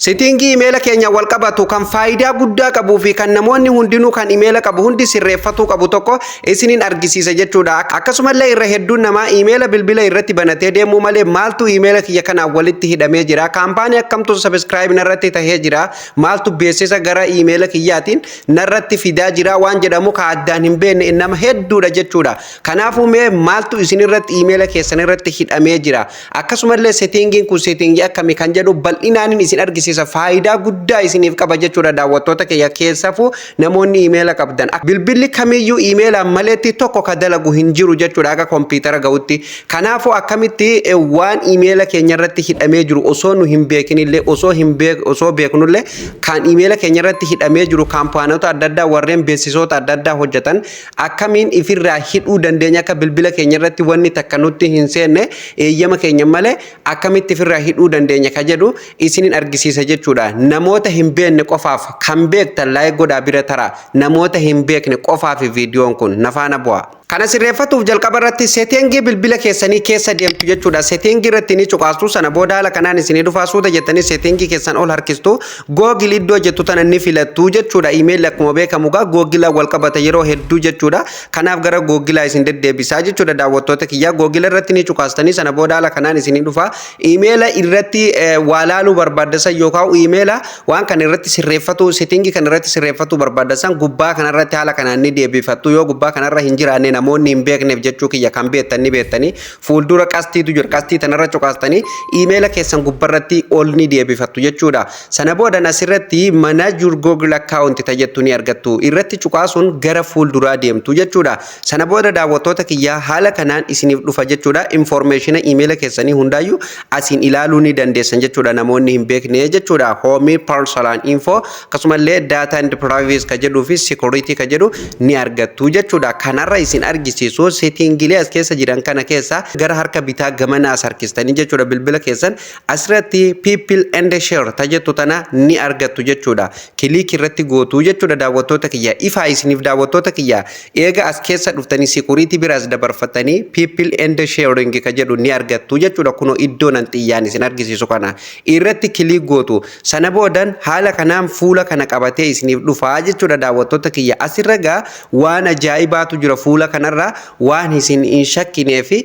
Setting imeela keenya wal qabatu kan faayidaa guddaa qabuu fi kan namoonni hundinuu kan imeela qabu hundi sirreeffatuu qabu tokko isiniin argisiisa jechuudha. Akkasumallee irra hedduun namaa imeela bilbila irratti banatee deemuu malee maaltu imeela kiyya kanaan walitti hidhamee jira? Kaampaanii akkamtu subscribe narratti tahee jira? Maaltu beeksisa gara imeela kiyyaatiin narratti fidaa jira waan jedhamu ka addaan hin beekne nama hedduudha jechuudha. Kanaafuu mee maaltu isin irratti imeela keessan irratti hidhamee jira? Akkasumallee settingiin kun setting akkamii kan jedhu bal'inaan isin argisiisa. Faayidaa guddaa isiniif qaba jechuudha, daawwattoota kiyya, keessafuu namoonni imeela qabdan. Bilbilli kamiyyuu imeelaan maletti tokko ka dalagu hin jiru jechuudha akka kompiitara ga'utti. Kanaafuu akkamitti waan imeela keenya irratti hidhamee jiru osoo nu hin beekinillee, osoo hin beek osoo beeknullee, kan imeela keenya irratti hidhamee jiru, kaampaanota adda addaa warreen beeksisoota adda addaa hojjetan akkamiin ifirraa hidhuu dandeenya, akka bilbila keenya irratti wanni takka nutti hin seenne eeyyama keenya malee akkamitti ifirraa hidhuu dandeenya ka jedhu isinin argisiisa jechuudha. Namoota hin beekne qofaaf, kan beektan like godhaa bira tara. Namoota hin beekne qofaaf viidiyoon kun nafaana bu'a. Kana sirreeffatuuf jalqaba irratti setting bilbila keessanii keessa deemtu jechuudha. Setting irratti ni cuqaastu. Sana booda haala kanaan isinii dhufaa. Suuta jettanii setting keessan ol harkistu. Google iddoo jettu tana ni filattu jechuudha. Imeelli akkuma beekamu gaa Google wal qabata yeroo hedduu jechuudha. Kanaaf gara Google isin deddeebisaa jechuudha, daawwattoota kiyyaa. Google irratti ni cuqaastanii sana booda haala kanaan isinii dhufaa. Imeela irratti waa laaluu barbaaddasan yookaan imeela waan kana irratti sirreeffatu, setting kana irratti sirreeffatu barbaaddasan, gubbaa kanarratti haala kanaan ni deebifattu. Yoo gubbaa kanarra hin jiraanne, namoonni hin beekneef jechuu kiyya, kan beektan ni beektanii, fuuldura qastiitu jira. Qastii tanarra cuqaastanii imeela keessan gubbarratti ol ni deebifattu jechuudha. Sana boodan asirratti "Manage your Google account" tajettu ni argattu. Irratti cuqaasuun gara fuulduraa deemtu jechuudha. Sana booda, daawwattoota kiyyaa, haala kanaan isiniif dhufa jechuudha. Information imeela keessanii hundaayyuu asiin ilaaluu ni dandeessan jechuudha, namoonni hin beekne jechuudha. Home, personal info, akkasumallee data and privacy ka jedhuu fi security ka jedhu ni argattu jechuudha. Kanarra isin argisiisu settingilee as keessa jiran kana keessa gara harka bitaa gamanaas harkistanii jechuudha, bilbila keessan asirratti "People and share" tajettu tana ni argattu jechuudha. Click irratti gootu jechuudha, daawwattoota kiyya. Ifaa isiniif, daawwattoota kiyya, eega as keessa dhuftanii security biraas dabarfatanii "People and sharing" ka jedhu ni argattu jechuudha. Kunoo iddoo nan xiyyaan isin argisiisu kana irratti click gootu. Sana boodan haala kanaan fuula kana qabatee isiniif dhufaa jechuudha, daawwattoota kiyya. Asirra gaa waan ajaa'ibaatu jira. Fuula kanarra waan isin hin shakkinee fi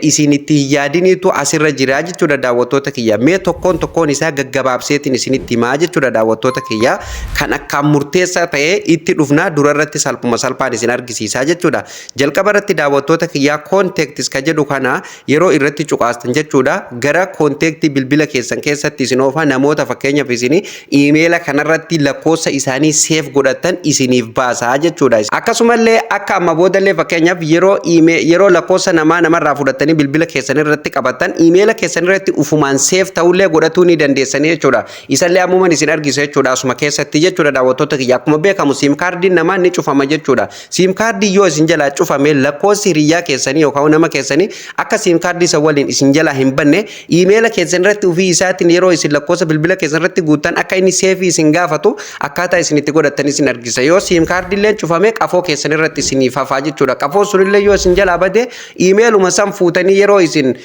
isin itti hin yaadiniitu asirra jira jechuudha, daawwattoota kiyya. Mee tokkoon tokkoon isaa gaggabaabseetiin isinitti himaa jechuudha, daawwattoota kiyya. Kan akkaan murteessaa ta'e itti dhufnaa, durarratti salphuma salphaan isin argisiisaa jechuudha. Jalqaba irratti, daawwattoota kiyyaa, "Contacts" ka jedhu kana yeroo irratti cuqaastan jechuudha, gara contact bilbila keessan keessatti isin oofa. Namoota fakkeenyaaf isin iimeela kanarratti lakkoofsa isaanii save godhatan isiniif baasaa jechuudha. Akkasumallee akka amma boodallee fakkeenyaaf yeroo lakkoofsa namaa namarraa fudhatanii bilbila keessan irratti qabatan, iimeela keessan irratti ufumaan save ta'ullee godhatuu ni dandeessanii jechuudha. Isallee ammuman isin argisa jechuudha asuma keessatti jechuudha, daawwattoota kiyya. Akkuma beekamu SIM cardiin namaa ni cufama jechuudha. SIM card yoo isin jalaa cufame, lakkoofsi hiriyyaa keessanii yookaan nama keessanii akka SIM card isa waliin isin jalaa hin banne, iimeela keessan irratti ofii isaatiin yeroo isin lakkoofsa bilbila keessan irratti guuttan akka inni save isin gaafatu akkaataa isin itti godhatan isin argisa. Yoo SIM cardillee cufame, qafoo keessan irratti isiniif hafaa jechuudha. Qafoo sunillee yoo isin jalaa bade, iimeeluma san fuutanii yeroo isin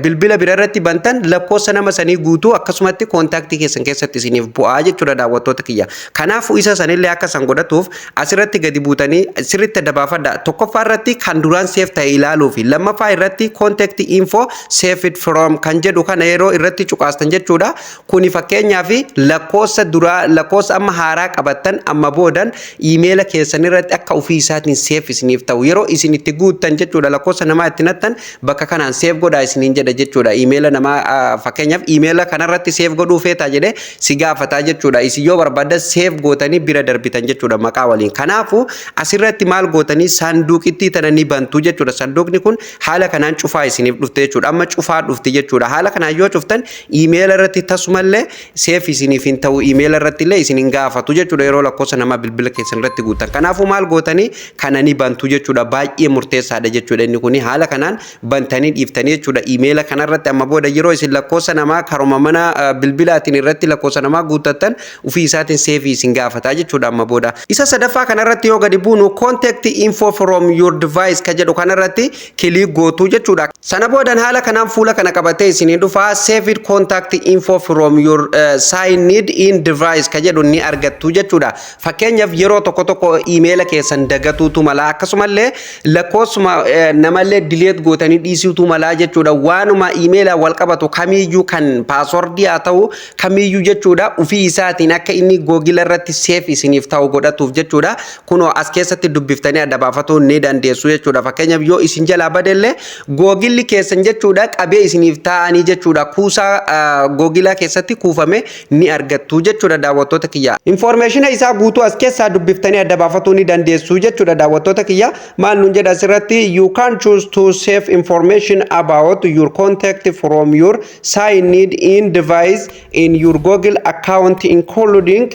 bilbila bira irratti bantan lakkoofsa nama sanii guutuu akkasumatti contact keessan keessatti isiniif bu'aa jechuudha, daawwattoota kiyya. Kanaafuu isa sanillee akka san godhatuuf asirratti gadi buutanii sirriitti adda baafadha. Tokkoffaa irratti kan duraan save ta'e ilaaluu fi lammaffaa irratti "Contact info saved from" kan jedhu kana yeroo irratti cuqaastan jechuudha. Kuni fakkeenyaaf lakkoofsa duraa, lakkoofsa amma haaraa qabattan amma boodan iimeela keessan irratti akka ofii isaatiin save isiniif ta'u yeroo isin itti guuttan jechuudha, lakkoofsa namaa itti nattan bakka kanaan save godhaa isiniin jedha jechuudha. Iimeela namaa fakkeenyaaf iimeela kanarratti save godhuu feetaa jedhee si gaafataa jechuudha. Isin yoo barbaaddan save gootanii bira darbitan jechuudha maqaa waliin. Kanaafuu asirratti maal gootanii saanduqittii tana ni bantu jechuudha. Saanduqni kun haala kanaan cufaa isiniif dhufte jechuudha. Amma cufaa dhufti jechuudha. Haala kanaan yoo cuftan iimeela irratti tasumallee save isiniif hin ta'u, iimeela irratti illee isin hin gaafatu jechuudha yeroo lakkoofsa namaa bilbila keessan irratti guutan. Kanaafuu maal gootanii kana ni bantu jechuudha. Baay'ee murteessaadha jechuudha inni kuni. Haala kanaan bantanii dhiiftanii jechuudha. Iimeela kanarratti amma booda yeroo isin lakkoofsa namaa karuma mana bilbilaatiin irratti lakkoofsa namaa guuttattan ofii isaatiin save isin gaafataa jechuudha amma booda. Isa sadaffaa kanarratti yoo gadi buunu, "Contact info from your device" ka jedhu kanarratti click gootuu jechuudha. Sana boodan haala kanaan fuula kana qabatee isinii dhufaa. "Saved contact info from your your signed in device ka jedhu ni argattu jechuudha. Fakkeenyaaf, yeroo tokko tokko iimeela keessan dagatuutu mala, akkasumallee lakkoofsuma namallee delete gootanii dhiisuutu mala jechuudha. Waanuma iimeela wal qabatu kamiyyuu, kan passwordii haa ta'u kamiyyuu jechuudha, ufii isaatiin akka inni Google irratti save isiniif ta'u godhatuuf jechuudha. Kunoo as keessatti dubbiftanii adda baafatuu ni dandeessu jechuudha. Fakkeenyaaf, yoo isin jalaa badellee Googilli keessan jechuudha qabee isiniif taa'anii jechuudha, kuusaa Googilaa keessatti kuufame ni argattu jechuudha, daawwattoota kiyya. Informationa isaa guutuu as keessaa dubbiftanii adda baafatuu ni dandeessu jechuudha, daawwattoota kiyya. Maal nuun jedha asirratti? "You can choose to save information about your contact from your signed in device in your Google account, including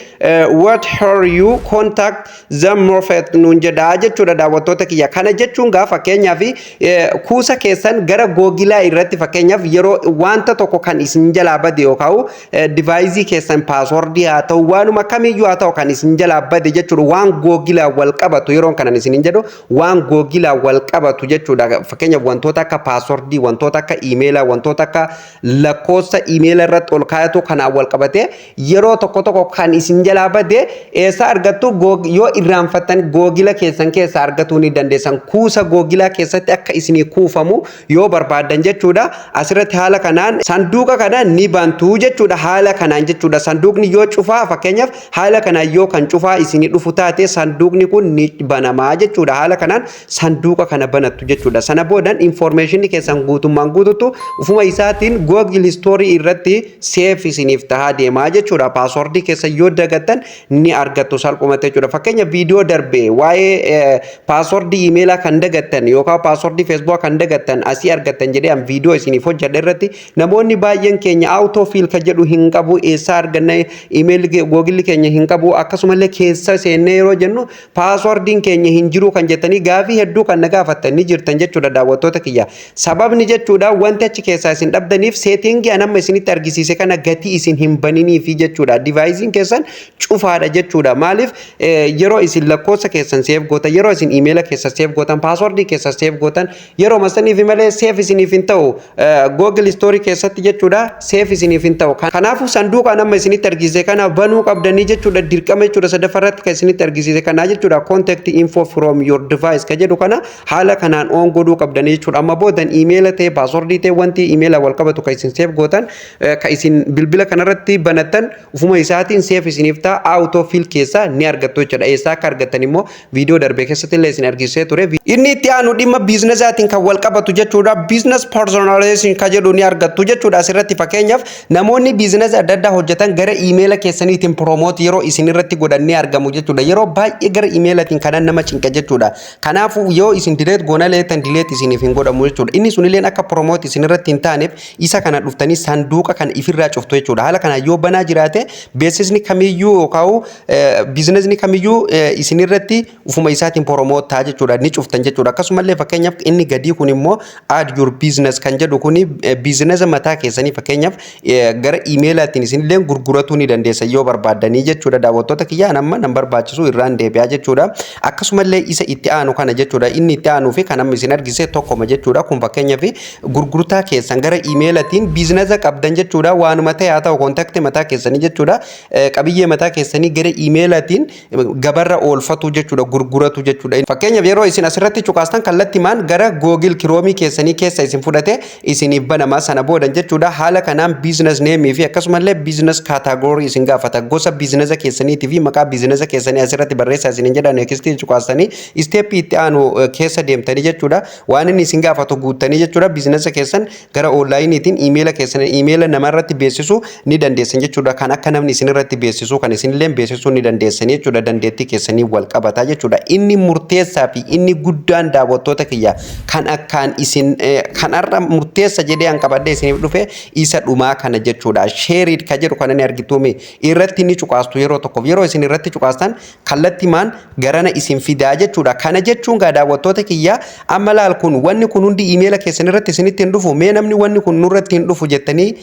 what how you contact them" more nuun jedha jechuudha, daawwattoota kiyya. Kana jechuun gaa fakkeenyaaf kuusa keessan gara Googilaa irratti, fakkeenyaaf yeroo wanta tokko kan isin jalaa bade yookaan deviceii keessan, passwordii haa ta'u, waanuma kamiyyuu haa ta'u, kan isin jalaa bade jechuudha, waan Googilaa wal qabatu, yeroon kanan isin jedhu waan Googilaa wal qabatu jechuudha. Fakkeenyaaf, wantoota akka passwordii, wantoota akka iimeelaa, wantoota akka lakkoofsa iimeela irratti ol kaayatu kanaan wal qabate yeroo tokko tokko kan isin jalaa bade eessa argattu? Yoo irraanfattan Googila keessan keessa argatuu ni dandeessan. Kuusa Googilaa keessatti akka isinii kuufamu yoo barbaaddan jechuudha, asirratti haala kanaan sanduuqa kana ni bantu jechuudha. Haala kanaan jechuudha, sanduuqni yoo cufaa, fakkeenyaaf haala kanaan yoo kan cufaa isinii dhufu taate, sanduuqni kun ni banamaa jechuudha. Haala kanaan sanduuqa kana banattu jechuudha. Sana boodan informationni keessan guutummaan guututu ufuma isaatiin Google history irratti save isiniif tahaa deemaa jechuudha. Passwordii keessa yoo dagattan ni argattu salphumatti jechuudha. Fakkeenya, viidiyoo darbe waa'ee passwordii iimeelaa kan dagattan yookaan passwordii Facebookaa kan dagattan asii argattan jedhee an viidiyoo isiniif hojjedhe irratti namoonni baay'een keenya autofill ka jedhu hin qabu, eessaa arganna, iimeelli Googilli keenya hin qabu, akkasumallee keessa seennee yeroo jennu passwordiin keenya hin jiru kan jettanii gaafii hedduu kan na gaafattan ni jirtan jechuudha, daawwattoota kiyya. Sababni jechuudha wanti achi keessaa isin dhabdaniif settingii an amma isinitti argisiise kana gatii isin hin baniniifi jechuudha. Deviceiin keessan cufaadha jechuudha. Maaliif? Yeroo isin lakkoofsa keessan save gootan, yeroo isin iimeela keessa save gootan, passwordii keessa save gootan, yeroo masaniif malee save isiniif hin ta'u Google history keessatti jechuudha, save isiniif hin ta'u. Kanaafuu sanduuqa amma isinitti argisiise kana banuu qabdanii jechuudha, dirqama jechuudha. Sadaffaarratti kan isinitti argisiise kana jechuudha, "contact info from your device" ka jedhu kana haala kanaan on godhuu qabdanii jechuudha. Amma boodan iimeela ta'e, passwordii ta'e, wanti iimeela wal qabatu kan isin save gootan, kan isin bilbila kanarratti banattan ufuma isaatiin save isiniif ta'a, autofill keessaa ni argattu jechuudha. Eessaa akka argattan immoo viidiyoo darbe keessatti illee isin argisiisee ture. Inni itti aanu dhimma businessaatiin kan wal qabatu jechuudha. "Business personalization" kan jedhu ni argattu jechuudha. Asirratti fakkeenyaaf namoonni businessa adda addaa hojjetan gara iimeela keessaniitiin promote yeroo isin irratti godhan ni argamu jechuudha. Yeroo baay'ee gara iimeelatiin kanan nama cinqa jechuudha. Kanaafuu yoo isin delete goona leetan delete isiniif hin godhamu jechuudha. Inni sunilleen akka promote isin irratti hin taaneef isa kana dhuftanii sanduuqa kana ifirraa cuftu jechuudha. Haala kana yoo banaa jiraate beeksisni kamiyyuu yookaan businessni kamiyyuu isin irratti ufuma isaatiin promote ta'a jechuudha. Ni cuftan jechuudha. Akkasumallee fakkeenyaaf inni gadii kun immoo "add your business" kan jedhu kuni businessa mataa keessanii fakkeenyaaf gara iimeelaatiin isinillee gurguratuu ni dandeessan yoo barbaaddanii jechuudha. Daawwattoota kiyyaan amma nan barbaachisu irraan deebi'aa jechuudha. Akkasumallee isa itti aanu kana jechuudha. Inni itti aanuu fi kan amma isin argise tokkoma jechuudha. Kun fakkeenyaaf gurgurtaa keessan gara iimeelatiin businessa qabdan jechuudha. Waanuma ta'e haa ta'u, contactii mataa keessanii jechuudha. Qabiyyee mataa keessanii gara iimeelatiin gabarra oolfatu jechuudha. Gurguratu jechuudha. Fakkeenyaaf, yeroo isin asirratti cuqaastan kallattimaan gara Google Chromeii keessanii keessa isin fudhate isiniif banama. Sana boodan jechuudha, haala kanaan business nameii fi akkasumallee business category isin gaafata. Gosa businessa keessaniitii fi maqaa businessa keessanii asirratti barreessaa isin jedhan. Nextii cuqaastanii stepii itti aanu keessa deemtanii jechuudha, waan inni isin gaafatu guuttanii jechuudha, businessa keessan gara onlineiitiin iimeela keessan iimeela namarratti beeksisuu ni dandeessan jechuudha. Kan akka namni isin irratti beeksisuu, kan isinillee beeksisuu ni dandeessan jechuudha. Dandeettii keessanii wal qabataa jechuudha. Inni murteessaa fi inni guddaan, daawwattoota kiyya, kan akkaan isin kan har'a murteessa jedhee an qabadhee isiniif dhufe isa dhumaa kana jechuudha. "Shared" ka jedhu kana ni argituumi? Irratti ni cuqaastu yeroo tokkoof. Yeroo isin irratti cuqaastan kallattimaan garana isin fidaa jechuudha. Kana jechuun gaa, daawwattoota kiyya, amma laal, kun wanni kun hundi iimeela keessan irratti isinitti hin dhufu. Mee namni wanni kun nurratti hin dhufu jettanii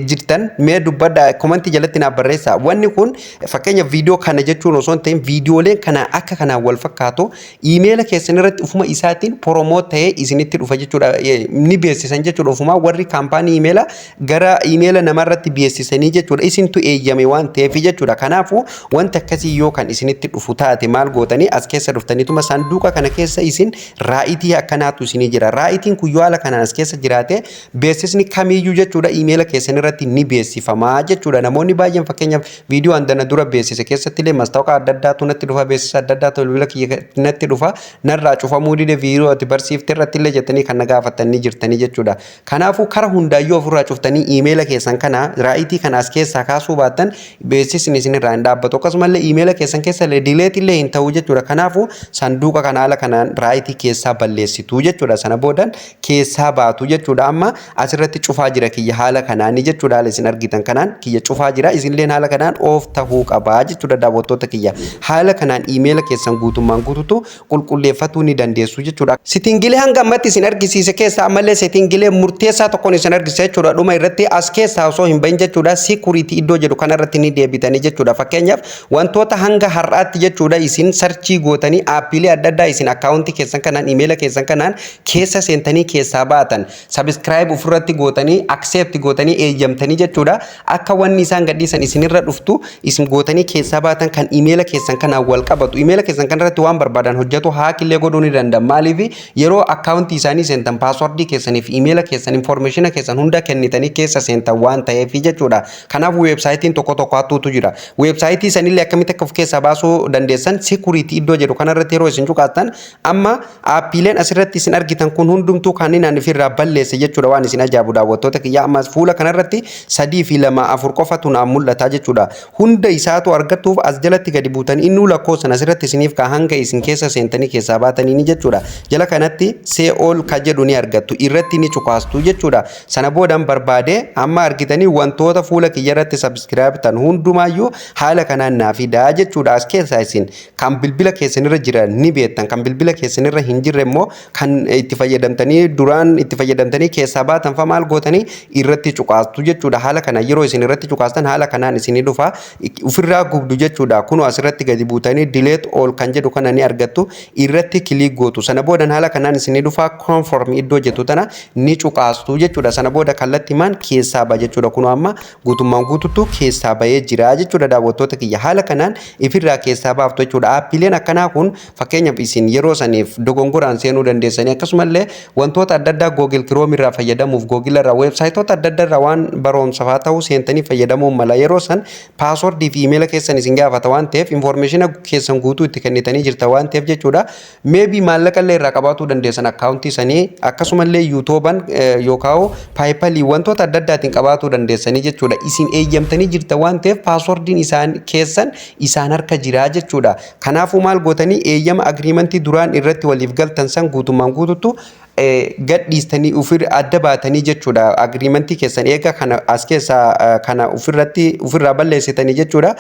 jirtan mee dubbadha, commentii jalatti naaf barreessaa. Wanni kun fakkeenya viidiyoo kana jechuun osoo hin ta'in, viidiyooleen kana akka kanaan wal fakkaatu iimeela keessan irratti ufuma isaatiin promote ta'ee isinitti dhufa jechuudha. Ni beeksisan jechuudha. Ufumaa warri kaampaanii iimeela gara iimeela namarratti beeksisuu beeksisanii jechuudha. Isintu eeyyame waan ta'eef jechuudha. Kanaafuu wanti akkasii yoo kan isinitti dhufu taate, maal gootanii? As keessa dhuftaniituma sanduuqa kana keessa isin right akkanaatu isinii jira. Rightiin kun yoo haala kanaan as keessa jiraate, beeksisni kamiyyuu jechuudha iimeela keessan irratti ni beeksifamaa jechuudha. Namoonni baay'een, fakkeenyaaf, viidiyoo handana dura beeksise keessatti illee mastaawaqaa adda addaatu natti dhufa, beeksisa adda addaatu bilbila kiyya natti dhufa, narraa cufamuu dide, viidiyoo ati barsiifte irratti illee jettanii kan na gaafatanii jirtanii jechuudha. Kanaafuu kara hundaayyuu ofirraa cuftanii iimeela keessan kana right kana as keessaa kaasuu baattan, beeksisni isinirraa hin dhaabbatu. Akkasumallee iimeela keessan keessa illee delete illee hin ta'u jechuudha. Kanaafuu sanduuqa kana haala kanaan right keessaa balleessitu jechuudha. Sana boodan keessaa baatu jechuudha. Amma asirratti cufaa jira kiyya haala kanaanii jechuudha. Haala isin argitan kanaan kiyya cufaa jira. Isinilleen haala kanaan off tahuu qabaa jechuudha, daawwattoota kiyya. Haala kanaan iimeela keessan guutummaan guututu qulqulleeffatuu ni dandeessu jechuudha. Settingilee hanga ammatti isin argisiise keessaa ammallee settingilee murteessaa tokkoon isin argisiisa jechuudha. Dhuma irratti as keessaa osoo hin bahin jechuudha, security iddoo jedhu kanarratti ni deebitanii jechuudha. Fakkeenyaaf, wantoota hanga har'aatti jechuudha isin search gootanii, aappiilee adda addaa isin akkaawuntii keessan kanaan, iimeela keessan kanaan keessa seentanii keessaa baatan, subscribe ofirratti gootanii, accept gootanii, eeyyamtanii jechuudha. Akka wanni isaan gadhiisan isinirra dhuftu isin gootanii keessaa baatan, kan iimeela keessan kanaan wal qabatu, iimeela keessan kanarratti waan barbaadan hojjetu, hackillee godhuu ni danda'a. Maaliif? Yeroo akkaawuntii isaanii seentan password keessanii fi iimeela keessan, information keessan hunda kennitanii keessa seentan waan ta'eef jechuudha. Kanaaf weebsaayitiin tokko tokko hattuutu jira. Weebsaayitii sanillee akkamitti akka of keessaa baasuu dandeessan, security iddoo jedhu kanarratti yeroo isin cuqaastan, amma aappiileen asirratti isin argitan kun hundumtuu kanneen ani ofirraa balleesse jechuudha. Waan isin ajaa'ibu, daawwattoota kiyya, amma fuula kanarratti sadii fi lama afur qofatu naaf mul'ata jechuudha. Hunda isaatu argattuuf as jalatti gadi buutanii, innuu lakkoofsan asirratti isiniif kaa hanga isin keessa seentanii keessaa baatanii ni jechuudha. Jala kanatti "see all" ka jedhu ni argattu, irratti ni cuqaastu jechuudha. Sana boodaan barbaade amma argitanii wantoota fuula kiyya irratti subscribe ta'an hundumaayyuu haala kanaan naa fidaa jechuudha. As keessaa isin kan bilbila keessanirra jiran ni beektan, kan bilbila keessanirra hin jirre immoo, kan itti fayyadamtanii duraan itti fayyadamtanii keessaa baatan fa maal gootanii? Irratti cuqaastu jechuudha. Haala kana yeroo isin irratti cuqaastan, haala kanaan isinii dhufa, ofirraa gubdu jechuudha. Kunoo asirratti gadi buutanii "delete all" kan jedhu kana ni argattu, irratti click gootu. Sana boodan haala kanaan isinii dhufa, "confirm" iddoo jettu tana ni cuqaastu jechuudha. Sana booda kallattimaan keessaa ba jechuudha. Kunoo amma guutummaan guututu keessaa bahee jira jechuudha, daawwattoota kiyya. Haala kanaan ifirraa keessaa baaftu jechuudha. Aappiileen akkanaa kun, fakkeenyaaf, isin yeroo saniif dogongoraan seenuu dandeessanii, akkasumallee wantoota adda addaa Google Chrome irraa fayyadamuuf, Google irraa, weebsaayitoota adda addaa irraa waan barumsaaf ta'u seentanii fayyadamuun mala. Yeroo san password fi iimeela keessan isin gaafata waan ta'eef, information keessan guutuu itti kennitanii jirta waan ta'eef jechuudha. Maybe maallaqa illee irraa qabaatuu dandeessan akkaawuntii sanii, akkasumallee yuutuuban yookaan PayPal wantoota adda addaatiin qabaatuu dandeessanii jechuudha. Isin eeyyamtanii jirta waan ta'eef, passwordiin isaan keessan isaan harka jira jechuudha. Kanaafuu maal gootanii? Eeyyama agreement duraan irratti waliif galtan san guutummaan guututu gadhiistanii ofir adda baatanii jechuudha. Agreement keessan eega kana as keessaa kana ofirratti ofirraa balleessitanii jechuudha.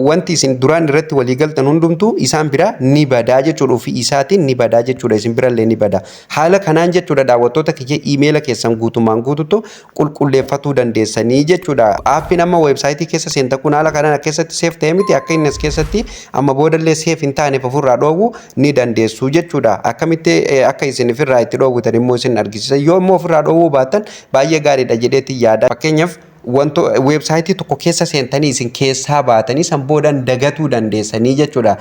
Wanti isin duraan irratti walii galtan hundumtuu isaan bira ni badaa jechuudha. Ofii isaatiin ni badaa jechuudha. Isin birallee ni bada. Haala kanaan jechuudha, daawwattoota kiyya, iimeela keessan guutummaan guututu qulqulleeffatuu dandeessanii jechuudha. Aappiin amma weebsaayitii keessa seenta kun haala kanaan keessatti save ta'e miti, akka inni as keessatti amma boodallee save hin taaneef ofirraa dhoowwu ni dandeessu jechuudha. Akkamitti akka isin ofirraa itti dhoowwitan immoo isin argisiisa. Yoo immoo ofirraa dhoowwuu baattan baay'ee gaariidha jedheetti yaada. Fakkeenyaaf, wanto weebsaayitii tokko keessa seentanii isin keessaa baatanii san boodan dagatuu dandeessanii jechuudha.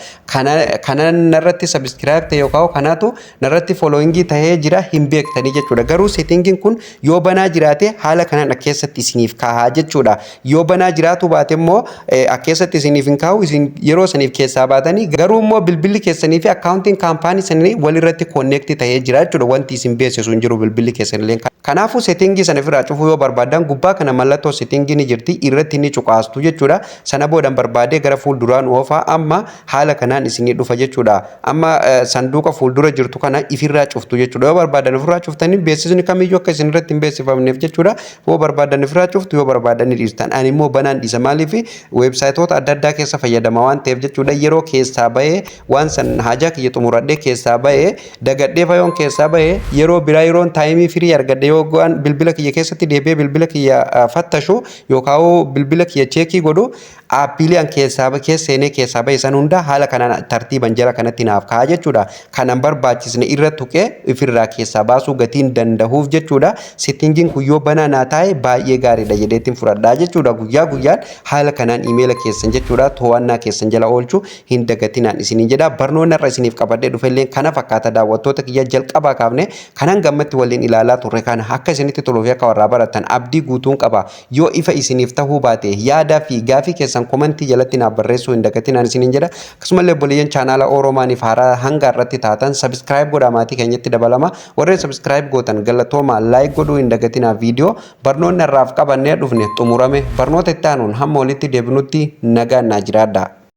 Kana narratti subscribe ta'e yookaan kanaatu narratti following ta'ee jira hin beektanii jechuudha. Garuu settingiin kun yoo banaa jiraate, haala kanaan keessatti isiniif kaahaa jechuudha. Yoo banaa jiraatu baate immoo keessatti isiniif hin kaa'u, isin yeroo saniif keessaa baatanii, garuu immoo bilbilli keessanii fi akkaawuntiin kaampaanii sanii walirratti connect ta'ee jira jechuudha. Wanti isin beeksisu hin jiru bilbilli keessanillee. Kanaafuu setting sana ofirraa cufuu yoo barbaadan, gubbaa kana mallattoo setting ni jirti, irratti ni cuqaastu jechuudha. Sana boodan barbaadee gara fuulduraan oofaa, amma haala kanaan isinii dhufa jechuudha. Amma sanduuqa fuuldura jirtu kana ifirraa cuftu jechuudha. Yoo barbaadan ofirraa cuftanii beeksisni kamiyyuu akka isin irratti hin beeksifamneef jechuudha. Yoo barbaadan ofirraa cuftu, yoo barbaadan ni dhiistan. Ani immoo banaan dhiisa. Maaliif? Weebsaayitoota adda addaa keessa fayyadama waan ta'eef jechuudha. Yeroo keessaa bahee waan san haajaa kiyya xumuradhee keessaa bahee dagadhee fayoon keessaa bahee, yeroo biraa yeroon time free argadhe, yoo bilbila kiyya keessatti deebi'ee bilbila kiyya fattashu Fattashu yookaan bilbila kiyya check godhu, aappiilee an keessaa keessa seenee keessaa bahe san hunda haala kanaan tartiiban jala kanatti naaf ka'a jechuudha. Kanan barbaachisne irra tuqee ifirraa keessaa baasuu gatiin dandahuuf jechuudha. Settingiin kun yoo banaa naa taa'e baay'ee gaariidha jedheetiin fudhadhaa jechuudha. Guyyaa guyyaan haala kanaan imeela keessan jechuudha to'annaa keessan jala oolchuu hin dagatinaan isiniin jedha. Barnoonni irra isiniif qabadhee dhufellee kana fakkaata, daawwattoota kiyya. Jalqabaa kaafne kanan gammatti waliin ilaalaa turre kana akka isinitti toluu fi akka warraa baratan abdii guutuun qaba. Yoo ifa isiniif tahuu baate, yaadaa fi gaafii keessan komantii jalatti naaf barreessuu hin dagatinaan isiniin jedha. Akkasumallee obboleeyyan chaanaala Oromaaniif haaraa hanga irratti taatan subscribe godhaa, maatii keenyatti dabalama. Warreen subscribe gootan galatooma, like godhuu hin dagatinaa. Viidiyoo barnoonni irraaf qabannee dhufne xumurame. Barnoota itti aanuun hamma walitti deebinutti nagaan naa jiraadha.